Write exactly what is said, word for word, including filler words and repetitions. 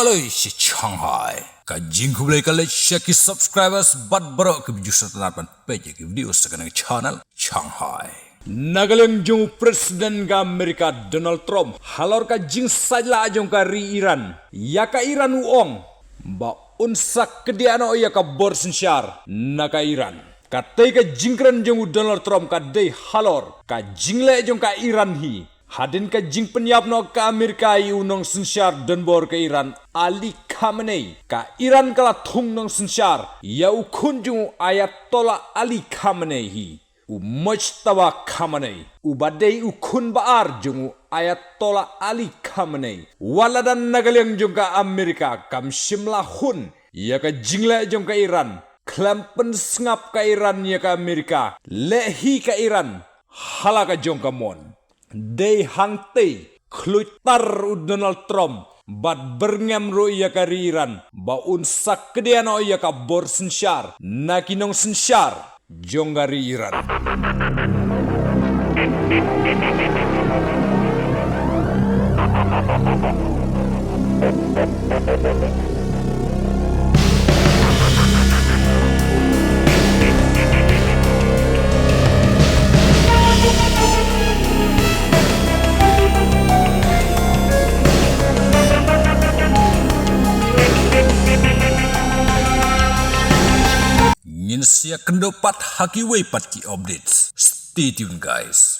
Loi shi Shanghai. Ka jingkhublei ka leit sha ki subscribers bad baroh ki views sa tang ban peit ïa ki video sa kane ka channel Shanghai. Na ka liang jong u President ka Amerika Donald Trump halor ka jingsaitlah jong ka ri Iran ïa ka Iran u ong ba un sa kdiah noh ïa ka bor synshar na ka Iran. Katei ka jingkren jong u Donald Trump ka dei halor ka jingleh jong ka Iran hi. Hadien ka jingpynïap noh ka Amerika ïa u nongsynshar donbor ka Iran Ali Khamenei, ka Iran ka la thung nongsynshar ïa u khun jong u Ayatollah Ali Khamenei hi, u Mojtaba Khamenei, u ba dei u khun ba ar jong u Ayatollah Ali Khamenei. Wat la dang na ka liang jong ka Amerika kam shym la hun ïa ka jingleh jong ka Iran, khlem pynsngap ka Iran ïa ka Amerika, leh hi ka Iran ha la ka jong ka mon. Dei hangtei khluit tar u Donald Trump bad byrngem ruh ïa ka ri Iran ba un sa kdiah noh ïa ka bor synshar na ki nongsynshar jong ka ri Iran. Ngin sa ïakynduh pat ha kiwei pat ki updates. Stay tuned, guys.